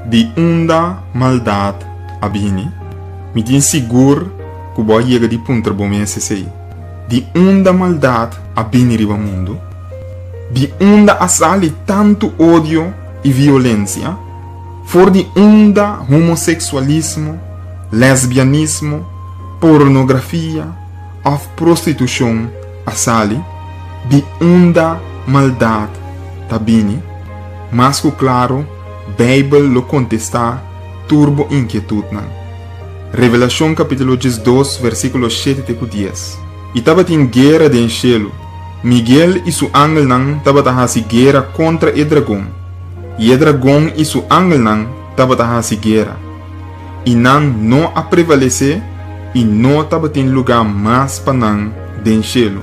Di unda maldat a bini? Mi tin sigur ku bo a yega di puntra bo mes esei. Di unda maldat a bini riba mundu? Di unda a sali tantu odio i violensia? For di unda homoseksualismo, lesbianismo, pornografia òf prostitushon a sali? Di unda maldat ta bini? Mas ku klaru, Beibel lo kontestá tur bo inkietutnan. Revelashon kapítulo 12, versíkulo 7 te ku 10. I tabatin guera den shelu. Miguel i su angelnan tabata hasi guera kontra e dragon, i e dragon i su angelnan tabata hasi guera. I nan no a prevalesé i no tabatin lugá mas pa nan den shelu.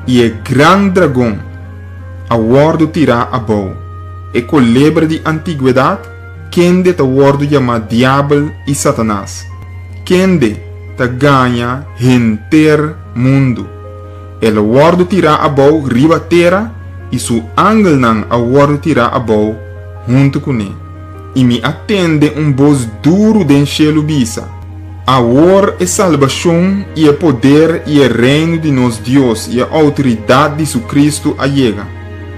I e gran dragon a wòrdu tirá abou, e kolebra di antigwedat, kende ta wòrdu yamá Diabel i Satanas, kende ta gaña henter mundu. El a wòrdu tirá abou riba tera i su angelnan a wòrdu tirá abou huntu kuné. I mi a tende un bos duru den shelu bisa, Awor e salbashon i e poder i e reino di nos Dios i e outoridat di su Kristu a yega,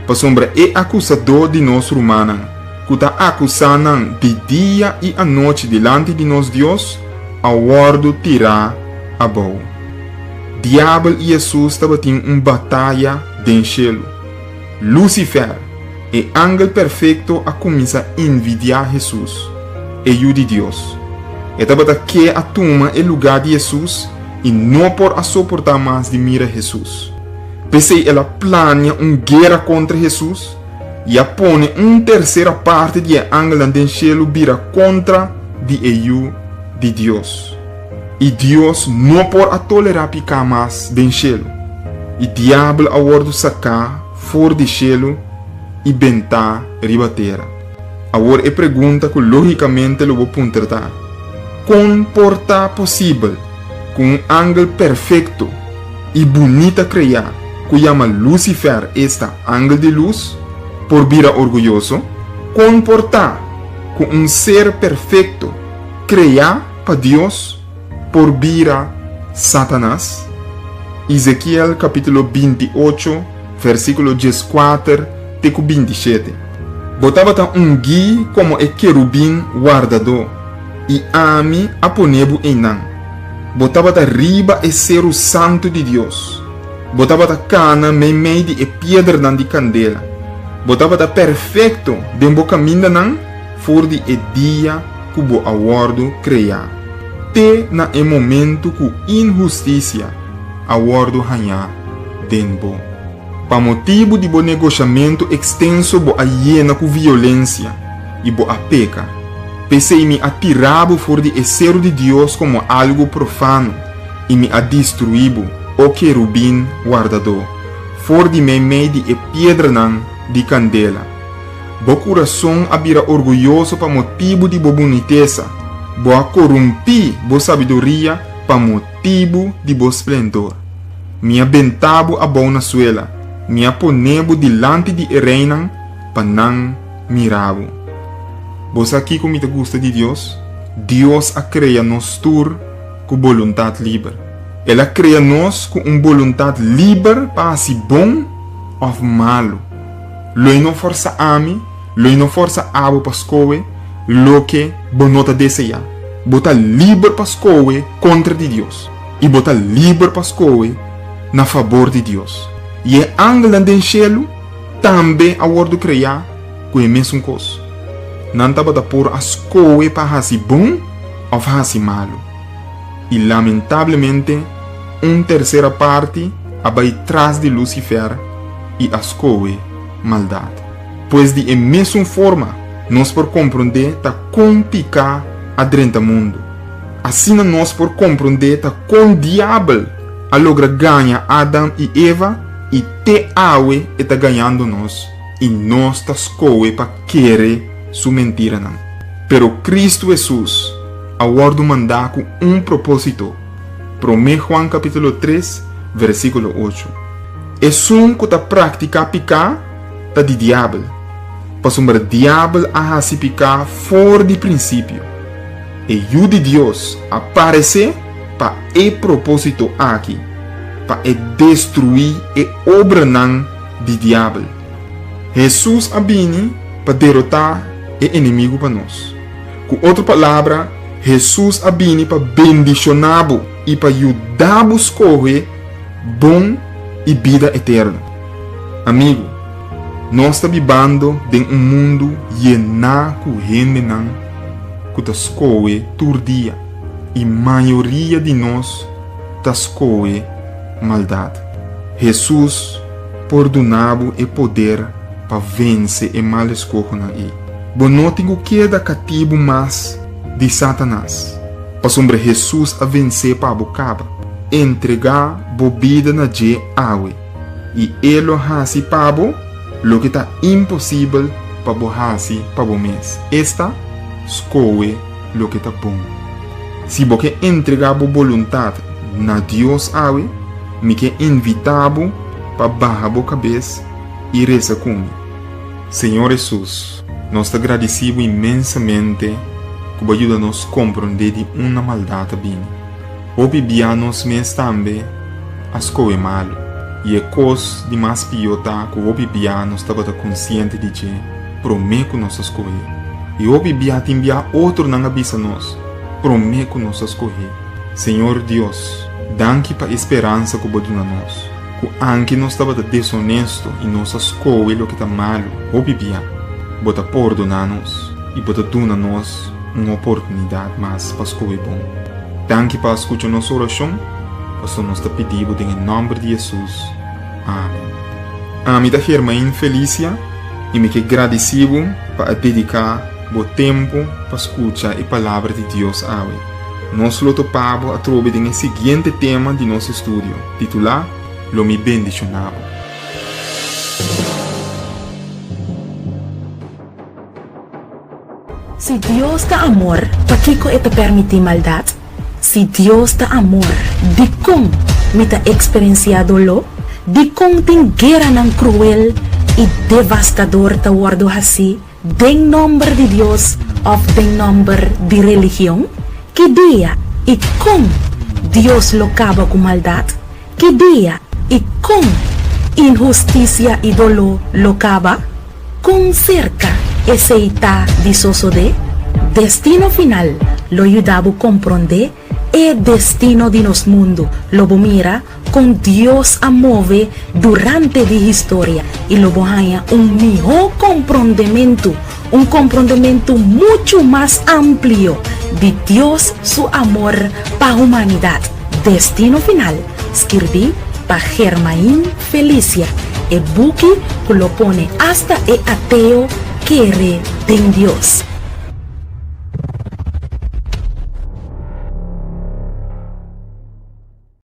pasobra e akusadó di nos rumannan, ku ta akusá nan di dia i anochi dilanti di nos Dios, a wòrdu tirá abou. Diabel i Hesus tabatin un bataya den shelu. Lusifèr, e angel perfekto a kuminsá envidiá Hesus, e Yu di Dios. E tabata ke a tuma e lugá di Hesus i no por a soportá mas di mira Hesus. P'esei el a plania un guera kontra Hesus i a pone un tersera parti di e angelnan den shelu bira kontra di e Yu di Dios. I Dios no por a tolerá piká mas den shelu, i Diabel a wòrdu saká for di shelu i bentá riba tera. Awor e pregunta ku lógikamente lo bo puntra ta, Kon por ta posibel ku un angel perfekto i bunita kreá ku yama Lusifèr, esta, angel di lus, por bira orguyoso? Kon por ta ku un ser perfekto kreá pa Dios por bira Satanas? Ezekiel kapítulo 28, versíkulo 14 te ku 27. Bo tabata ungí komo e kerubin wardadó, i ami a pone bo einan. Bo tabata riba e seru santu di Dios. Bo tabata kana meimei di e piedranan di kandela. Bo tabata perfekto den bo kamindanan for di e dia ku bo a wòrdu kreá, te na e momentu ku inhustisia a wòrdu hañá den bo. Pa motibu di bo negoshamentu ekstenso bo a yena ku violensia i bo a peka. P'esei mi a tira bo for di e seru di Dios komo algu profano i mi a destruí bo, o kerubin wardadó, for di meimei di e piedranan di kandela. Bo kurason a bira orguyoso pa motibu di bo bunitesa, bo a korumpí bo sabiduria pa motibu di bo splendor. Mi a benta bo abou na suela, mi a pone bo dilanti di e reinan pa nan mira bo. Bo sa kiko mi ta gusta di Dios? Dios a krea nos tur ku boluntat liber. El a krea nos ku un boluntat liber pa hasi bon òf malu. Lo e no forsa ami, lo e no forsa abo pa skohe loke bo no ta deseá. Bo ta liber pa skohe kontra di Dios, i bo ta liber pa skohe na fabor di Dios. I e angelnan den shelu tambe a wòrdu kreá ku e mesun kos. Nan tabata por a skohe pa hasi bon òf hasi malu. I lamentablemente un tersera parti a bai tras di Lusifèr i a skohe maldat. Pues di e mesun forma nos por komprondé ta kon piká a drenta mundu. Asina nos por komprondé ta kon Diabel a logra gaña Adam i Eva i te awe e ta gañando nos i nos ta skohe pa kere su mentiranan. Pero Kristu Hesus a wòrdu mandá ku un propósito, Promé Juan kapítulo 3, versíkulo 8. Esun ku ta praktiká piká ta di Diabel. Pasobra diabel a hasi piká for di prinsipio. E Yu di Dios a paresé pa e propósito aki, pa e destruí e obranan di diabel. Hesus a bini pa derotá e enemigu pa nos. Ku otro palabra, Hesus a bini pa bendishoná bo i pa yuda bo skohe bon i bida eterno. Amigu, nos ta bibando den un mundu yená ku hendenan ku ta skohe tur dia, i mayoria di nos ta skohe maldat. Hesus por duna bo e poder pa vense e mal eskohonan ei. Bo no tin ku keda katibu mas di Satanas, pasobra Hesus a vensé pa bo kaba. Entregá bo bida na dje awe, i e lo hasi pa bo loke ta imposibel pa bo hasi pa bo mes, esta, skohe loke ta bon. Si bo ke entregá bo boluntat na Dios awe, mi ke invitá bo pa baha bo kabes i resa ku mi. Señor Hesus, nos ta gradisí bo inmensamente ku bo a yuda nos komprondé di unda maldat a bini. Hopi bia nos mes tambe a skohe malu, i e kos di mas pió ta ku hopi bia nos tabata konsiente di dje promé ku nos a skohe. I hopi bia tin bia otronan a bisa nos promé ku nos a skohe. Señor Dios, danki pa e speransa ku bo duna nos. Ku anke nos tabata deshonesto i nos a skohe loke ta malu hopi bia, bo ta pordoná nos i bo ta duna nos un oportunidat mas pa skohe bon. Danki pa a skucha nos orashon, pasobra nos ta pidi bo den e nòmber di Hesus. Amen. Ami ta Germain Felicia i mi ke gradisí bo pa a dediká bo tempu pa skucha e Palabra di Dios awe. Nos lo topa bo atrobe den e siguiente tema di nos estudio, titulá Lo Mi Bendishoná Bo. Si Dios ta amor, pakiko e ta permití maldat? Si Dios ta amor, dikon mi ta eksperensiá doló? Dikon tin gueranan kruel i devastador ta wòrdu hasí Den nòmber di Dios òf den nòmber di religion? Ki dia i kon Dios lo kaba ku maldat? Ki dia i kon inhustisia i doló lo kaba? Kon serka esei ta di sosodé? Destino Final lo yuda bo komprondé e destino di nos mundu. Lo bo mira Kon Dios a move durante di historia i lo bo haña un mihó komprondementu, un komprondementu muchu mas amplio di Dios su amor pa humanidat. Destino Final, skirbí pa Germain Felicia, e buki ku lo pone asta e ateo kere den Dios.